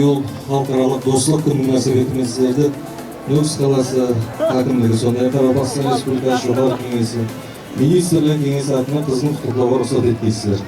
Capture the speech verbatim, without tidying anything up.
Bul xalıqaralıq doslıq kúni múnásibeti menen sizlerdi Nókis qalası hákimligi, sonday-aq Qaraqalpaqstan Respublikası Joqarı Keńesi, Ministrler Keńesi atına qızǵın qutlıqlawǵa ruxsat etkeysizler.